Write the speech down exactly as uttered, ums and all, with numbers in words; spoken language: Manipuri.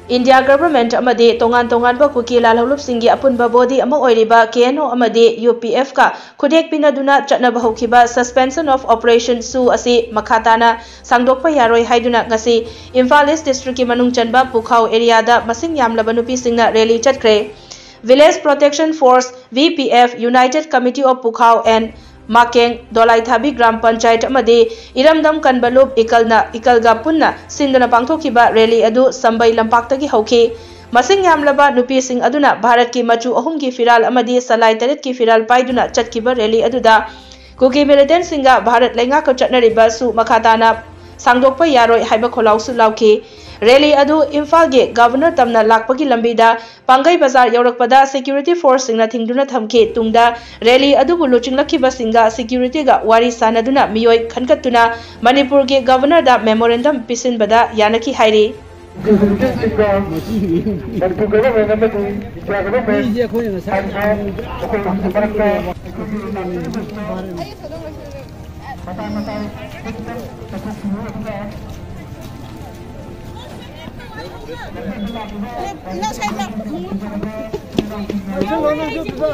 ꯏꯟꯗꯤꯌꯥ ꯒꯚꯔꯟꯃꯦꯟꯠ ꯑꯃꯗꯤ ꯇꯣꯉꯥꯟ ꯇꯣꯉꯥꯟꯕ ꯀꯨꯀꯤ ꯂꯥꯜꯍꯧꯂꯨꯞꯁꯤꯡꯒꯤ ꯑꯄꯨꯟꯕ ꯕꯣꯗꯤ ꯑꯃ ꯑꯣꯏꯔꯤꯕ ꯀꯦ ꯑꯦꯟ ꯑꯣ ꯑꯃꯗꯤ ꯌꯨ ꯄꯤ ꯑꯦꯐꯀ ꯈꯨꯠꯌꯦꯛ ꯄꯤꯅꯗꯨꯅ ꯆꯠꯅꯕ ꯍꯧꯈꯤꯕ Suspension of Operation ꯁꯨ ꯑꯁꯤ ꯃꯈꯥ ꯇꯥꯅ ꯁꯥꯡꯗꯣꯛꯄ ꯌꯥꯔꯣꯏ ꯍꯥꯏꯗꯨꯅ ꯉꯁꯤ ꯏꯝꯐꯥꯜ ꯏꯁ ꯗꯤꯁꯇ꯭ꯔꯤꯛꯀꯤ ꯃꯅꯨꯡ ꯆꯟꯕ ꯄꯨꯈꯥꯎ ꯑꯦꯔꯤꯌꯥꯗ ꯃꯁꯤꯡ ꯌꯥꯝꯂꯕ ꯅꯨꯄꯤꯁꯤꯡꯅ ꯔꯦꯂꯤ ꯆꯠꯈ꯭ꯔꯦ꯫ Village Protection Force, V P F, United Committee of Pukhao and Makeng, Dolaithabi gram panchayat ꯑꯃꯗꯤ ꯏꯔꯝꯗꯝ ꯀꯟꯕ ꯂꯨꯞ ꯏꯀꯜꯅ, ꯏꯀꯜꯒ ꯄꯨꯟꯅ ꯁꯤꯟꯗꯨꯅ ꯄꯥꯡꯊꯣꯛꯈꯤꯕ ꯔꯦꯂꯤ ꯑꯗꯨ ꯁꯝꯕꯩ ꯂꯝꯄꯥꯛꯇꯒꯤ ꯍꯧꯈꯤ꯫ ꯃꯁꯤꯡ ꯌꯥꯝꯂꯕ ꯅꯨꯄꯤꯁꯤꯡ ꯑꯗꯨꯅ ꯚꯥꯔꯠꯀꯤ ꯃꯆꯨ ꯑꯍꯨꯝꯒꯤ ꯐꯤꯔꯥꯜ ꯑꯃꯗꯤ ꯁꯂꯥꯏ ꯇꯔꯦꯠꯀꯤ ꯐꯤꯔꯥꯜ ꯄꯥꯏꯗꯨꯅ ꯆꯠꯈꯤꯕ ꯔꯦꯂꯤ ꯑꯗꯨꯗ ꯀꯨꯀꯤ ꯃꯤꯂꯤꯇꯦꯟꯠꯁꯤꯡꯒ ꯚꯥꯔꯠ ꯂꯩꯉꯥꯛꯀ ꯆꯠꯅꯔꯤꯕ ꯁꯨ ꯃꯈꯥ ꯇꯥꯅ ꯁꯥꯡꯗꯣꯛꯄ ꯌꯥꯔꯣꯏ ꯍꯥꯏꯕ ꯈꯣꯜꯂꯥꯎꯁꯨ ꯂꯥꯎꯈꯤ꯫ ꯔꯦꯂꯤ ꯑꯗꯨ ꯏꯝꯐꯥꯜꯒꯤ ꯒꯚꯔꯅꯔ ꯇꯝꯅ ꯂꯥꯛꯄꯒꯤ ꯂꯝꯕꯤꯗ ꯄꯥꯡꯒꯩ ꯕꯖꯥꯔ ꯌꯧꯔꯛꯄꯗ ꯁꯦꯀ꯭ꯌꯨꯔꯤꯇꯤ ꯐꯣꯔꯁꯁꯤꯡꯅ ꯊꯤꯡꯗꯨꯅ ꯊꯝꯈꯤ꯫ ꯇꯨꯡꯗ ꯔꯦꯂꯤ ꯑꯗꯨꯕꯨ ꯂꯨꯆꯤꯡꯂꯛꯈꯤꯕꯁꯤꯡꯒ ꯁꯦꯀ꯭ꯌꯨꯔꯤꯇꯤꯒ ꯋꯥꯔꯤ ꯁꯥꯅꯗꯨꯅ ꯃꯤꯑꯣꯏ ꯈꯟꯒꯠꯇꯨꯅ ꯃꯅꯤꯄꯨꯔꯒꯤ ꯒꯚꯔꯅꯔꯗ ꯃꯦꯃꯣꯔꯦꯟꯗꯝ ꯄꯤꯁꯤꯟꯕꯗ ꯌꯥꯅꯈꯤ ꯍꯥꯏꯔꯤ꯫ ꯃꯅꯤꯄꯨꯔ ꯒꯚꯔꯅꯃꯦꯟꯠ ꯑꯃꯗꯤ ꯏꯟꯗꯤꯌꯥ ꯒꯚꯔꯅꯃꯦꯟꯠ ꯃꯤꯁꯦ ꯑꯩꯈꯣꯏꯅ ꯉꯁꯥꯏ ꯍꯥꯏꯔꯤꯕ ꯑꯩꯈꯣꯏ ꯍꯧꯖꯤꯛ ꯃꯔꯛꯇ ꯑꯩꯈꯣꯏꯒꯤ ꯃꯇꯥꯡ ꯃꯇꯥꯡ ꯆꯠꯊꯣꯛꯈꯤꯕ ꯑꯗꯨꯒ